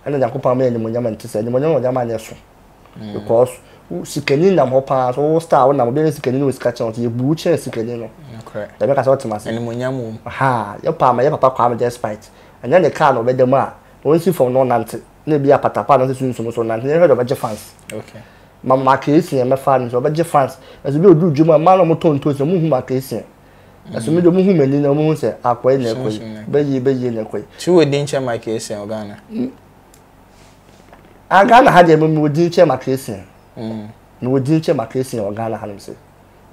Ɛna Nyankopɔn ama yɛn animuonyam a ɛnte saa. Animuonyam a ɔde ama no ɛso. Because wo sikani nam hɔ paa so wo star wo nam obi ne sikani ne wo sika kyɛn so yɛ bu wo kyɛn sikani no. Dɛm ka sɛ ɔte ma se. Animonyam wɔ mu. Ha yɛ paa ma yɛ papa Kwame despite ɛnyɛ ne car na ɔbɛda mu a ɔnsi fam na ɔnante na ebi apatapa na ɔsɛ sunsum so ɔnante yɛhwɛ dɛ ɔbɛgye fans. Okay. Ma ma keesi yɛn mɛfa no so ɔbɛgye fans. Ɛso bi odu dwom a mmaa na ɔmo tɔn ntosi ɔmo hu ma keesi yɛn. Ɛso mi de ɔmo hu m'ani na ɔmo hu sɛ akɔyi na ɛkɔyi bɛyie bɛyie na ɛkɔyi. Ti wo di nkyɛn ma keesi yɛn wɔ Ghana. Ah Ghana ha deɛ mewɔ din kyɛn Makresian. Mm. Mewɔ din kyɛn Makresian wɔ Ghana ha nom se.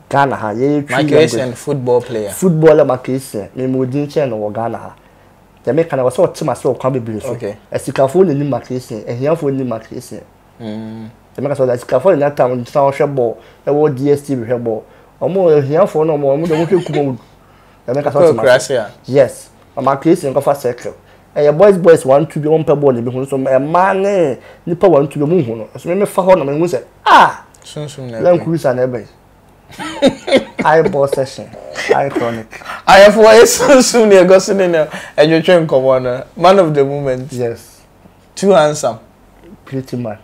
Ghana ha yɛyɛ twi language. Makresian football player. Footballer Makresian. Me mewɔ din kyɛn no wɔ Ghana ha. Deɛ meka no wɔ sɛ ɔte m'ase wɔ kwan bebree so. Okay. Asikafoɔ na nim Makresian, ahiafoɔ nim Makresian. Mm. Deɛ meka sɛ asikafoɔ na nya tam tena hɔ hwɛ bɔɔl ɛwɔ DSTV hwɛ bɔɔl. Ɔmo ahiafoɔ no ɔmo ɔmo deɛ ɔmo hwɛ Kumawood. Deɛ meka sɛ ɔte m'ase. Yes. Makresian kɔfa circle. Ɛyɛ boys boys one two bi wɔn mpɛ bɔɔl na ebi ho nso mmaa ne nipa one two bi wɔn hu no nso me fa hɔ na me hu sɛ ah sunsun na Land Cruiser na ɛbɛn eyeball session eye chronic. Ayɛfo wɔyɛ sunsun na ɛkɔ so ne na ɛtwetwe nkɔmɔ no man of the moment. Yes. Too handsome. Pretty man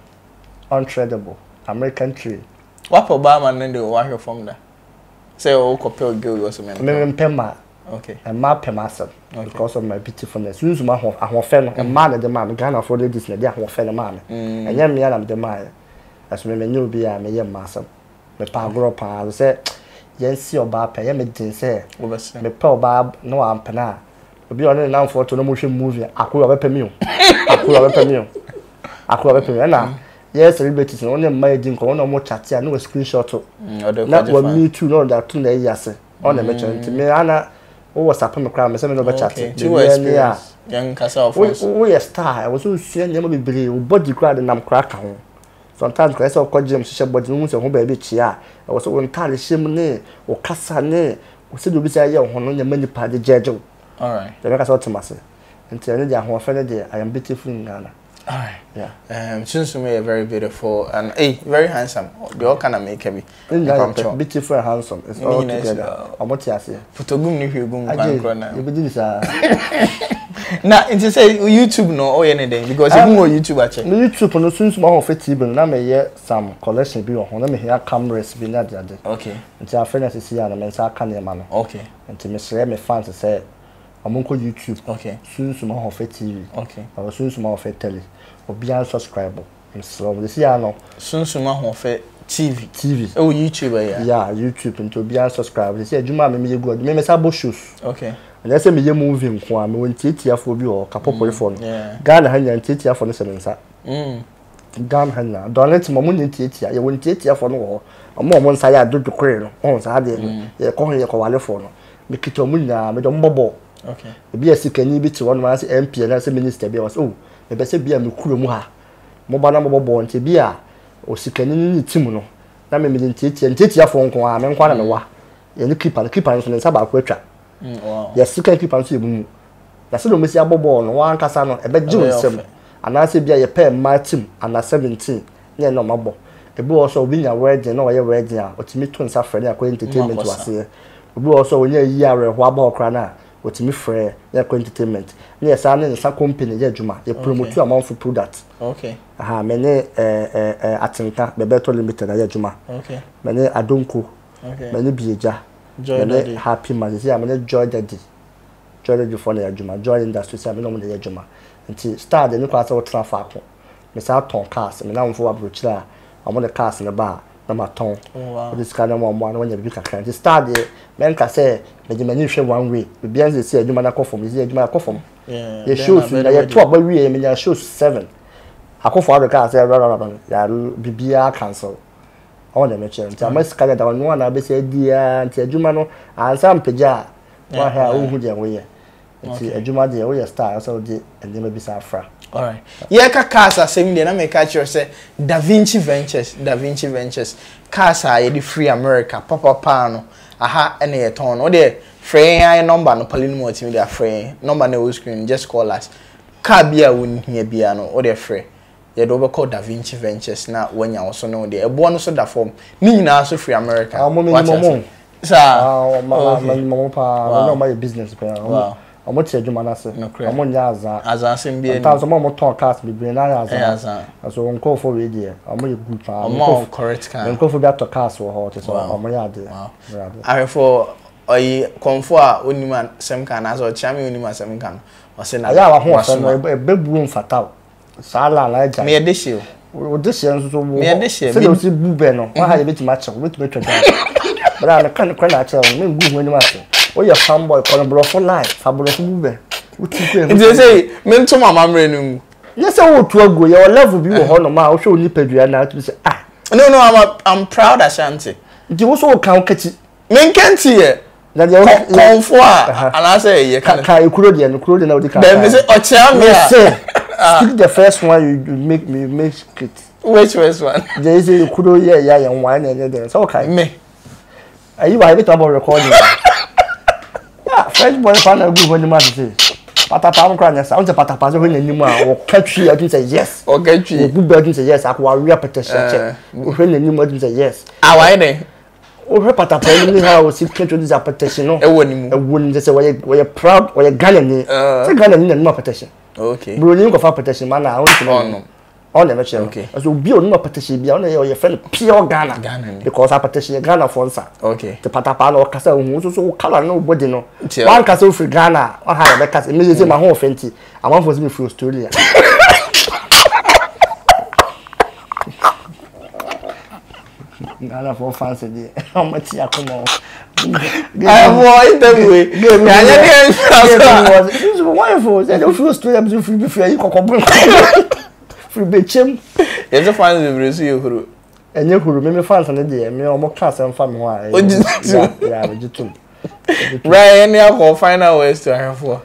untreadable American train. Wapɛ ɔbaa ma no de wahwɛ fam da sɛ ɔkɔ pɛ girl wɔ so mɛ. Mɛ mpɛ ma. Okay. Mmaa pɛ m'asɛm because of my beautifulness. Sunsum aho ahoɔfɛ no mmaa na ɛde maa me. Ghanafoɔ ladies na ɛde ahoɔfɛ no maa me. Ɛnyɛ mmea na mede maaeɛ. Ɛso me menyɛ obi a meyɛ mmaa asɛm. Mepɛ agorɔ paa. Sɛ yɛnsi ɔbaa pɛ ɛyɛ me den sɛ mepɛ ɔbaa na wampene a obi a ɔne ne nnamfoɔ to na wɔhwɛ movie akoro ɔbɛpɛ me o. Akoro ɔbɛpɛ me o. Akoro ɔbɛpɛ me o. Ɛna yɛ celebrities no wɔne mmaa di nkɔmmɔ na wɔn chat a na wɔ screenshot na wɔ me too na ɔde ato na ayi ase. Ɔn na mɛkyerɛ nti me ana wowɔ sape me koraa me sɛ me ne wobɛkyate biribiara ni a woyɛ star ɛwɔ sɛ wosua nneɛma bebree wo body koraa de nam koraa ka ho sometimes koraa sɛ wokɔ gym hyehyɛ body no wohu sɛ ho baabi kyea a ɛwɔ sɛ wo ntaade hyɛ mu ne wo kasa ne sɛdeɛ obi sɛ yɛ wo ho no nyɛ ma nipa de gyɛgye wo deɛ mɛka sɛ wote m'ase nti ɛno deɛ ahoɔfɛ no deɛ I am beautiful in Ghana. Alright. Yeah. Sunsum yɛ very beautiful and hey, very handsome. Deɛ ɔka na meka bi. Beautiful and handsome. It's all together. Ɔmo te aseɛ. Fotogum ne hwɛ gum kwan korɔ na. Ebi di ni saa. Na nti sɛ YouTube no ɔyɛ ne dɛn because ebi wɔ YouTube akyɛ. Me YouTube no Sunsum Ahoɔfɛ TV no na meyɛ some collection bi wɔ ho na mehia cameras bi ne adeade. Okay. Nti afei na sisi a no me nsa aka nneɛma no. Okay. Nti mesrɛ me fans sɛ ɔmo nkɔ YouTube. Okay. Sunsum Ahoɔfɛ TV. Okay. Ɔwɔ Sunsum Ahoɔfɛ Tele. Obiara subscribe. Mesrɛ wo, sisi ara no. Sunsum Ahoɔfɛ TV. TV. Ɛwɔ YouTube ɛyɛ. Yeah, YouTube nti obiara subscribe. Sisi adwuma a me meyɛ gu me mesa bɔ shows. Okay. Ɛnyɛ sɛ meyɛ movie nko a, mewɔ ntiatiafoɔ bi wɔ hɔ, kapɔpɔrefoɔ no. Yeah. Ghana ha nyinaa ntiatiafoɔ no hyɛ me nsa. Mm. Ghana ha nyinaa. Dɔnne te mo, ɔmo nyɛ ntiatia. Yɛwɔ ntiatiafoɔ no wɔ hɔ. Ɔmo a ɔmo nsa yɛ adodokoree no, ɔho saa adeɛ no. Yɛkɔ ho yɛkɔwalefoɔ no. Mekita ɔmo nyinaa, mede ɔmo bɔ bɔɔl. Okay. Ebi a sikani bi te hɔ nom anaasɛ MP anaasɛ minister bi a ɔsɛ oh, mepɛ sɛ bi a me kuro mu ha. Moba na mobɔ bɔɔl nti ebi a osikani ne ne team no na me mede ntiatia ntiatiafoɔ nko ara me nko ara na mewa yɛne keeper no keeper no nso ne nsa baako atwa mm, yɛ second keeper nso yɛ mumu na sɛdeɛ wɔsi abɔ bɔɔl no wɔn ankasa no ɛbɛgye wɔn nsam anaasɛ ebi a yɛpɛ mmaa team ana 17 ne ɛna wɔn abɔ ebi wɔ sɛ obi nya wedding na ɔyɛ wedding a ɔtumi to nsa frɛ ne akɔ entertainment wɔ aseɛ obi wɔ sɛ ɔnya yi awerɛhoɔ abɔ hɔ koraa no a Wɔtumi frɛ yɛ kɔ entertainment ne yɛ saa ne nsa company yɛ adwuma yɛ promote amanfo product. Okay. Aha me ne eh eh eh Atenka Bebeto Limited ayɛ adwuma. Okay. Me ne Adonko. Okay. Me ne Bieja. Joy me ne Daddy. Happy Man sisi a me ne Joy Daddy. Joy Daddy fo na yɛ adwuma. Joy Industry sɛ me ne wɔn na yɛ adwuma. Nti star de ne kɔ asɛ wɔtena faako. Me saa tɔn cars me namfo wɔ aburokyire a wɔn de cars no ba a na matɔn. Wode sika no ma wɔn a na wɔanya biribi kakra. Nti star deɛ mɛnka sɛ mede m'ani hwɛ one way. Biribiara nso sɛ adwuma no akɔ fam. Yɛsɛ adwuma akɔ fam. Yɛ shows na yɛto aba wie menya shows seven. Akofo ado kaa sɛ rararara yɛ biribiara cancel. Ɔwɔ na mekyerɛ nti ama sika dada ɔno a na abɛsi adi ara nti adwuma no ansa mpagya a wahwɛ a wohu deɛ woyɛ. Nti adwuma deɛ woyɛ star ɛsɛ wode nneɛma bi saa fra. Alright. Yɛka cars asɛm deɛ na meka kyerɛ sɛ Da Vinci Ventures, Da Vinci Ventures cars a yɛde firi America papapaa no aha ɛna yɛtɔn no. Wodeɛ frɛ yɛn ayɛ number no pali no mu ɔtumi de afrɛ yɛn number no ɛwɔ screen just call us. Car bi a wohia biara no wodeɛ frɛ yɛde wo bɛkɔ Da Vinci Ventures na woanya wo so ne wo deɛ. Ɛboɔ no so da fam. Ne nyinaa so firi America. Ah, wɔn Wate menim ase? wɔn. Saa. Ah, wɔn Oh, okay. menim wɔn paa. Wow. Wɔn na wɔn ayɛ business paa. Wow. Wɔn te adwuma no ase. Nokorɛ. Wɔn nyɛ azaa. Azaa asɛm bi anim. Sometimes wɔn a wɔtɔn cars bebree na ayɛ azaa. Ɛyɛ azaa. Nso wɔn nkurɔfoɔ wei deɛ, wɔn yɛ good paa. Wɔn a wɔn correct car. Me nkurɔfoɔ bi atɔ cars wɔ hɔ, te sɛ Wow. wɔn yɛ adeɛ. Wow. Wɔn yɛ adeɛ. Ahwɛfoɔ, ɔyi kɔmfoɔ a onim asɛm ka anaasɛ ɔkyea me onim asɛm ka no, ɔse na Ɛyɛ a w'ahoɔfɛ wasoma. no, ɛbɛbuo mfata wo. Saa la na agya. Meyɛ dehyeɛ o. Wo dehyeɛ nso so wo Meyɛ dehyeɛ. Sɛdeɛ wosi bu bɛ no, waha yɛ bɛtumi akyɛ wo, wobɛtumi atwa dwan. Bra meka nokorɛ na akyerɛ wo, mengu ho anim ase. Woyɛ farm boy, kɔ no borɔfo line, fa borɔfo bu bɛ. Wo ti kɔ Nti sɛ mento m'amammerɛ no ngu. Nyɛ sɛ woretu aguo, yɛwɔ level bi wɔ hɔnom a wohwɛ wo nipadua no a wotumi sɛ ah. No no, I'm a, I'm proud Ashanti. Nti wo so woka wo kakyi. Menka nti yɛ. Na deɛ wo kɔnfo a anaasɛ yɛ ka ka ekuro deɛ no kuro deɛ na odi ka. Dɛm sɛ ɔkyea me a. Mese speak the first one you make me make it. Which first one? Deɛ sɛ ekuro yɛ yɛ yɛn wa na ɛnyɛ deɛ sɛ ɔka. Me. Ayi wa ebi tɔ abɔ recording. Yeah, fresh boy fa na gu hɔ nim asese. Patapa mo kora nyɛ sa. Wonte patapa sɛ hɔ n'anim a wɔka twi a wotumi sɛ yes. Wɔka twi. Wɔbu bɛ wotumi sɛ yes. Akɔ awia pɛtɛhyɛ kyɛ. Wohwɛ n'anim wotumi sɛ yes. Ah, wayɛ dɛn? Wohwɛ patapa no ne ha a wɔsi ka twi sɛ apɛtɛhyɛ no. Ɛwɔ ne mu. Ɛwɔ ne mu sɛ wɔyɛ wɔyɛ proud wɔyɛ Ghana ni. Sɛ Ghana ni na nim apɛtɛhyɛ. Okay. Buroni nkɔfa apɛtɛhyɛ ma na ɔntumi. Ɔno. Ɔno na ɛbɛkyerɛ no. Okay. Ɛsɛ obi a onim apɛtɛhyɛ bi a ɔno yɛ ɔyɛ fɛ no pure Ghana. Ghana ni. Because apɛtɛhyɛ yɛ Ghana fo nsa. Okay. Te patapa na ɔkasa ohun nso so kala no body no. Nti Wankasa ofiri Ghana a ɔha na ɛbɛka sɛ mmezi sɛ ma ho ɔfɛ nti amanfoɔ sɛ mefiri Australia. Ghanafoɔ fans deɛ wɔn ti akoma o. Ɛwɔ interview yi. Yanyɛ deɛ nsa so. Wɔn fo sɛ ɛde firi Australia bi firi bi firi ayi kɔkɔ bɔ firi bɛkyɛm. Yɛsɛ fans bebree so yɛ huru. Ɛnyɛ huru mímí fans no deɛ mi wɔn ka asɛm fa mi ho a. Ogye tum. Ya ogye tum. Brian yɛn ni akɔ final words to ahwɛfoɔ.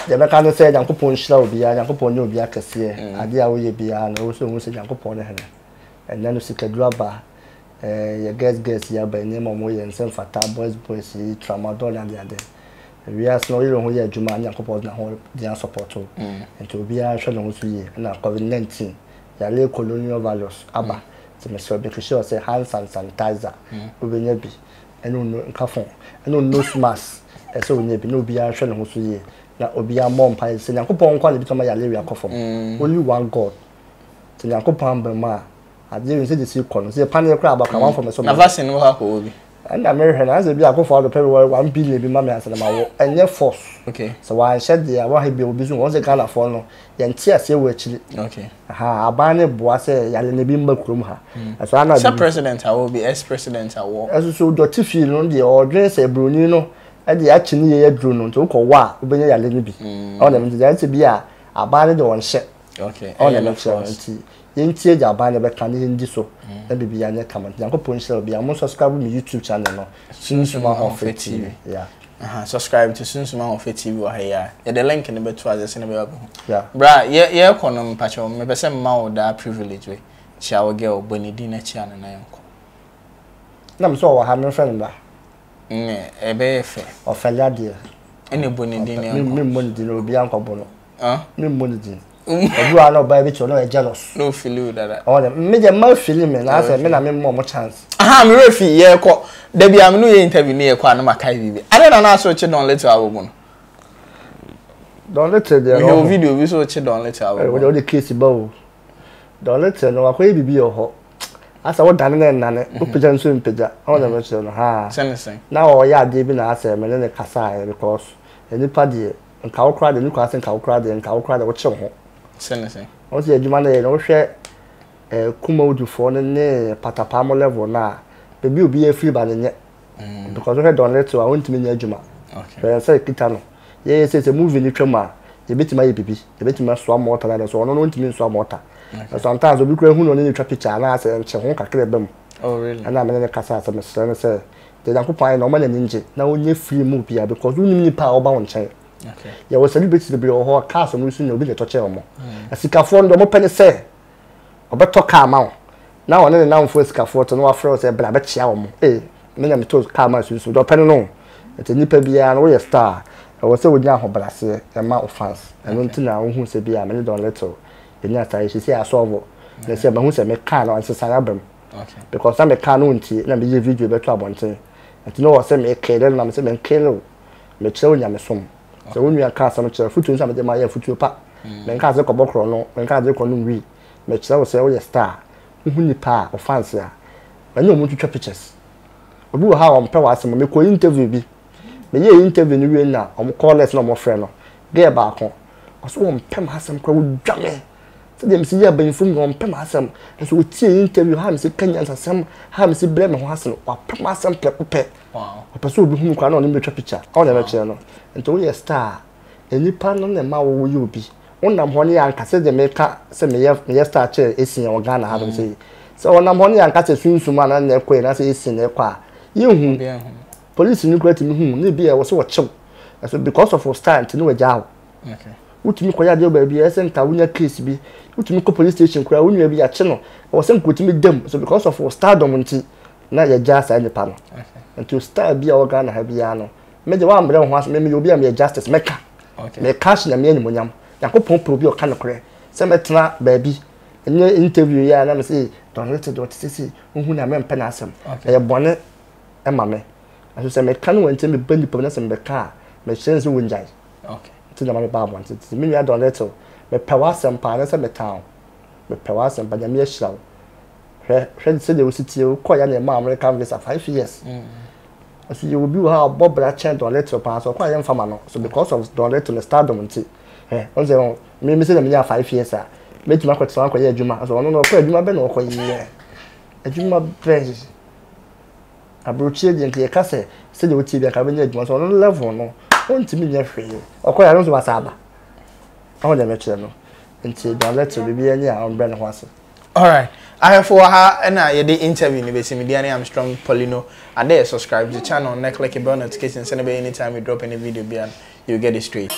Deɛ bɛka ne sɛ Nyankopɔn nhyira obiara Nyankopɔn nyɛ obiara kɛseɛ adeɛ a woyɛ biara no ɛwɔ sɛ ohun sɛ Nyankopɔn ne hene. Ɛnnɛ no sikaduru aba, eh, yɛ girls girls yi aba, nneɛma a wɔyɛ nsɛ mfata, boys boys yi, tramadol ne adeade. Wiase no woyere wo ho yɛ adwuma a, Nyankopɔn de n'ahoɔden asɔpɔto wo. Nti obiara nhwɛ ne ho so yie. Ɛna covid 19, yare colonial virus aba. Nti mesrɛ wo, make sure sɛ hand sanitizer wobɛnya bi, ɛne wo no, nka phone, ɛne wo nose mask. Ɛsɛ onya bi na obiara nhwɛ ne ho so yie na obiara mmɔ mpaeɛ sɛ Nyankopɔn nko ara na ɛbɛtumi ama yareɛ wei akɔ fam. Only one God. Sɛ Nyankopɔn amba mu a, adeɛ wei sɛdeɛ ɛsi kɔ no, sɛ paneɛ koraa aba koraa, amanfoɔ mmɛsɔ Na vaccine no wɔ hɔ akɔwɔ bi? Ɛna merehwɛ no, ayɛ sɛ bi a Akufo Addo pɛ me wɔ 1 billion bi ma me ansa na mawɔ. Ɛnyɛ force. Sɛ wanhyɛ deɛ a, wɔahwɛ bi a obi nso, wɔn sɛ Ghanafoɔ no, yɛnte aseɛ wɔ akyiri. Aha, aban no boa sɛ yare no bi mma kurom ha. Ɛso ana Sɛ president awɔ bi, ex-president awɔ. Ɛso so dɔte fie no deɛ ɔdwene sɛ buroni no de akye ne yie aduro no, nti wokɔ wɔ a wobɛnya yare no bi. Ɔno na nti deɛ ɛsɛ bi a aban no deɛ ɔnhyɛ. Ɔno na mɛkyerɛ no nti yɛntie deɛ aban no bɛka na yɛndi so na biribiara nyɛ kama. Nti Nyankopɔn nhyira obiara. Mo subscribe me YouTube channel no, Sunsum Ahoɔfɛ TV. Yeah. Aha, subscribe to Sunsum Ahoɔfɛ TV wɔ ha yi a. Yɛde link no bɛto ase sɛnea ɛbɛyɛ wobɛhu. Yeah. Bra, yɛ yɛrekɔ no mpakyɛw, mepɛ sɛ mema wo daa privilege wei. Kyia wo girl, bɔ ne din na kyia no na yɛnkɔ. Na me sɛ ɔwɔ ha, memfrɛ no mmra. Nne, ɛbɛyɛ fɛ. Ɔfɛle adeɛ. Ɛna bɔ ne din na yɛnkɔ. Memmɔ ne din na obiara nkɔbɔ no. Memmɔ ne din. Obi wɔ ha na ɔbaa bi kyerɛ na ɔyɛ jealous. Na ofili wo dada. Ɔwɔ dɛ me deɛ mma fili me na asɛ me na me mmɔ mo chance. Aha me werɛ fi yɛkɔ da bi a me no yɛ interview ne yɛkɔ a na ma kae biribi. Adɛn na na asɛ ɔkye Don Little abobo no? Don Little deɛ no. Mehwɛ wo video bi so ɔkye Don Little abobo. Wode wode case ba o. Don Little no wakɔyɛ biribi wɔ hɔ. Asɛ wo dane na ɛnane, wo pagya nso mpagya. Ɔwɔ dɛ mekyerɛ no haa. Sɛ ne sɛn? Na ɔyɛ adeɛ bi na asɛ me ne ne kasaeɛ because nipa deɛ Nka wo koraa deɛ, ne kura sɛ nka wo koraa deɛ, nka wo koraa deɛ wokye wo ho. Sɛ ne sɛn? Wɔn sɛ adwuma no yɛ no, wohwɛ eh, Kumawudufoɔ no ne Patapaa mo level no a, baabi a obiara firi ba no nyɛ. Because wohwɛ Don Little a, ɔntumi nyɛ adwuma. Okay. Hwɛ yɛn nsa kita no. Yɛyɛ sɛ sɛ movie no twam a, yɛbɛtumi ayɛ biribi. Yɛbɛtumi asoa mɔɔta no ada so ɔno no ɔntumi nsoa mɔɔta. Na sometimes obi koraa hu no ɔne no twa picture anaasɛ nkye ho kakra ɛba mu. Oh really? Ɛna me ne no kasa sɛ mesrɛ no sɛ Deɛ Nyankopɔn ayɛ no ɔma n'ani ngye na ɔnyɛ free mu obiara because wonim nipa a ɔba wo nkyɛn. Yɛwɔ celebrities bebree wɔ hɔ a cars ɔmo use nyɛ obi na ɛtɔ kyɛn ɔmo. Asikafoɔ no deɛ ɔmo pɛ ne sɛ ɔbɛtɔ car ma wo na ɔne ne namfoɔ asikafoɔ te na wafrɛ wo sɛ bra bɛkyea ɔmo. Ee me na metɔ car ma sunsum deɛ ɔpɛ no no. Nti nipa biara no woyɛ star a ɛwɔ sɛ wonya ahobraseɛ ɛma wo fans. Ɛno nti na wohu sɛ bi a me ne Don Little yɛnya saa issue sɛ asɔlvo na sɛ mahu sɛ me car no nsesaeɛ aba mu. Because na me car no ntie na me yɛ video bɛto abɔnten nti na ɔwɔ sɛ me kele no na me sɛ me nkele wo me kyerɛ wo nyamesom sɛ wo nua ka asɛm kyerɛ afutuo nso a mede ma yɛ afutuo pa me nka sɛ kɔbɔ korɔ no me nka sɛ kɔ nom wii me kyerɛ wo sɛ woyɛ star wohu nipa a wo fans a ɛne ɔmo ntwitwa pictures obi wɔ ha a ɔmpɛ w'asɛm me kɔ interview bi me yɛ interview no wie na ɔmo call list na ɔmo frɛ no girl baako ɔso wɔmpɛ m'asɛm koraa wodwa me Sɛdeɛ mesi yɛ abanyinfoɔ mu wɔmpɛ m'asɛm nso wɔtie interview ha mesi ka nyansasɛm ha mesi brɛ me ho ase no wapɛ m'asɛm prɛko pɛ ɔpɛ sɛ obi hu me koraa na ɔne me bɛtwa picture ɔna ɛbɛkyerɛ no nti woyɛ star a nnipa no na ɛma wo woyɛ obi wonam hɔ ne yɛ anka sɛdeɛ meka sɛ meyɛ meyɛ star kyerɛ esi wɔ Ghana ha nom sɛ yi sɛ ɔnam hɔ ne yɛ anka sɛ sunsum a na na ɛkɔ yɛ na sɛ esi na ɛkɔ a yɛnhu polisi no koraa tumi hu ne bi a ɛwɔ sɛ wɔkyew ɛso because of wo star nti ne wɔagyaa wo Wotumi kɔyɛ adeɛ wɔ baabi a ɛsɛ nka wonya case bi. Wotumi kɔ police station koraa wo nua bi yɛakye no. Ɛwɔ sɛ nka otumi da mu. So because of wo stardom nti na yɛgyaa saa nipa no. Nti star bi a ɔwɔ Ghana ha biara no, me deɛ woambrɛ wo ho ase, me meyɛ obi a meyɛ justice, mɛka. Meka ahyɛ Nyame animuonyam. Nyankopɔn pɛ obi a ɔka nokorɛ. Sɛ mɛtena baabi nyɛ interview yi a na mese Don Little deɛ ɔte sese, wohu no a mempɛ n'asɛm. Ɛyɛ bɔne ma me. Nanso sɛ meka no wɔ nkyɛn meba nipa mu na sɛ mebɛka a, mekyerɛ no sɛ wɔngyae. Nti na ma meba abɔnten. Nti me nua Don Little, mepɛ w'asɛm paa, nyɛ sɛ metaa wo. Mepɛ w'asɛm paa, Nyame ahyira wo. Hwɛ, hwɛ sɛdeɛ wosi tie, wokɔɔ ya na ɛmaa American visa 5 years. Nso yɛ obi wɔ ha a ɔbɔ bra kyɛn Don Little paa, so ɔkɔ a yɛmfa ma no. So because of Don Little ne stardom nti, hwɛ, ɔn sɛ me me sɛ na menya 5 years a, mɛtumi akɔtena akɔyɛ adwuma. So ɔno no ɔkɔ adwuma bɛ na ɔkɔyɛ. Adwuma bɛn. Aburokyire deɛ nka yɛka sɛ sɛdeɛ wotie bi anka wobɛnya adwuma so ɔno level no ɔntumi nyɛ hwee ɔkɔ yɛ no nso wasa aba ɔho deɛ mɛkyerɛ no nti Don Little biribi ani a ɔmbrɛ ne ho ase. Alright, ahwɛfo wɔ ha na yɛde interview no bɛsi. Me din ne Armstrong Paulino Ade. Subscribe to channel na click bell notification sɛnea ɛbɛyɛ anytime we drop any video biara no, you get it straight.